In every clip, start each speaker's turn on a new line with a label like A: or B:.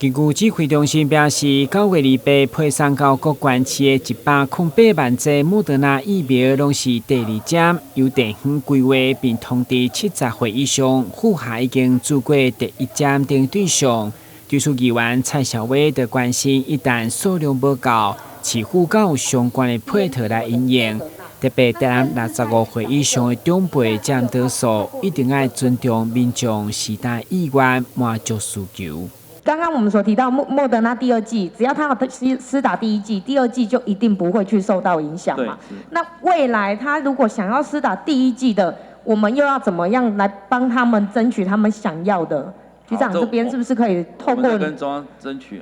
A: 根據指揮中心表示，9月28配送到各縣市的108萬劑莫德納疫苗，攏是第二針，由地方規劃並通知70歲以上符合已經注過第一針等對象。對此，議員蔡小偉就關心，一旦數量無夠，市府敢有相關的配套來因應。特別台南65歲以上的長輩佔多數，一定愛尊重民眾時代意願，滿足需求。
B: 剛剛我們所提到莫德納第二劑，只要他有施打第一劑，第二劑就一定不會去受到影響嘛。那未來他如果想要施打第一劑的，我們又要怎麼樣來幫他們爭取他們想要的？局長這邊是不是可以透過
C: 跟中央爭取？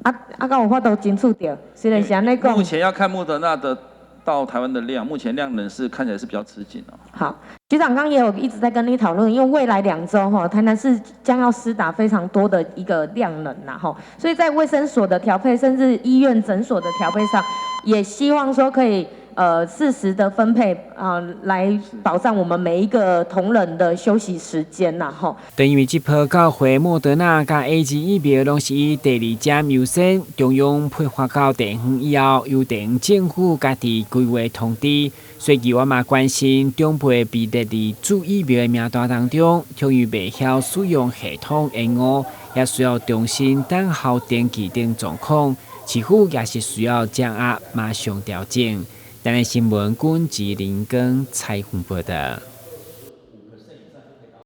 B: 啊啊，敢有法度爭取著？雖然是按呢講。
C: 目前要看莫德納的到台灣的量，目前量能是看起來是比較吃緊哦。
B: 好，局長剛剛也有一直在跟你討論，因為未來2週哈，台南市將要施打非常多的一個量能呐哈，所以在衛生所的調配，甚至醫院診所的調配上，也希望說可以適時的分配啊，來保障我們每一個同仁的休息時間呐哈。
A: 等於這波到貨莫德納佮 AZ 疫苗，攏是以第二針優先，中央配發到地方以後，由地方政府家己規劃通知。所以議員嘛關心長輩被列佇注疫苗的名單當中，由於袂曉使用系統延誤，也需要重新等候登記等狀況，市府也是需要掌握馬上調整。台南新聞，郭志林跟采訪報道。